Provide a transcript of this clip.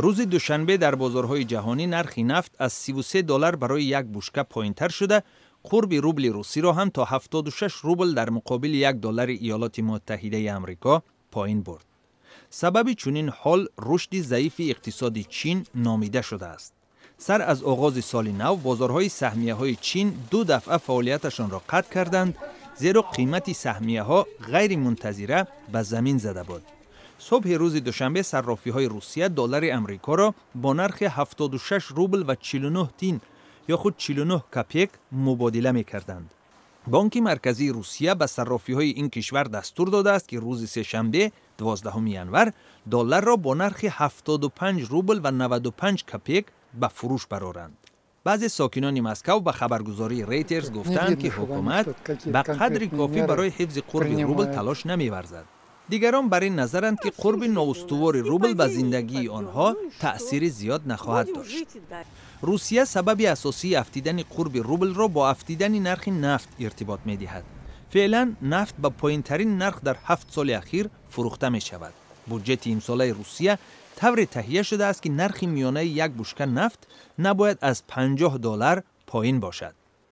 Рӯзи душанбе дар бозорҳои ҷаҳонӣ нархи нафт аз 33 доллар барои як бушка поинтар шуда, қурби рубли русиро ҳам то 76 рубл дар муқобили як доллари Иёлоти Муттаҳидаи Амрико поин бурд. Сабаби чунин ҳол рушди заифи иқтисоди Чин номида шудааст. Сар аз оғози соли нав бозорҳои саҳмияҳои Чин ду дафъа фаъолияташонро қатъ карданд, зеро қимати саҳмияҳо ғайримунтазира ба замин зада буд. Субҳи рӯзи душанбе саррофиҳои Русия доллари Амрикоро бо нархи 76 рубл ва 49 тин ё худ 49 копек мубодила мекарданд. Бонки Марказии Русия ба саррофиҳои ин кишвар дастур додааст, ки рӯзи сешанбе, 12 январ, долларро бо нархи 75 рубл ва 95 копек ба фурӯш бароранд. Баъзе сокинони Москав ба хабаргузории Рейтерс гуфтаанд, ки ҳукумат ба қадри кофӣ барои ҳифзи қурби рубл талош намеварзад. Дигарон бар ин назаранд, ки қурби ноустувори рубл ба зиндагии онҳо таъсири зиёд нахоҳад дошт. Русия сабаби асосии афтидани қурби рублро бо афтидани нархи нафт иртибот медиҳад. Феълан нафт ба поинтарин нарх дар 7 соли ахир фурӯхта мешавад. Буҷети имсолаи Русия тавре таҳия шудааст, ки нархи миёнаи як бушка нафт набояд аз 50 доллар поин бошад.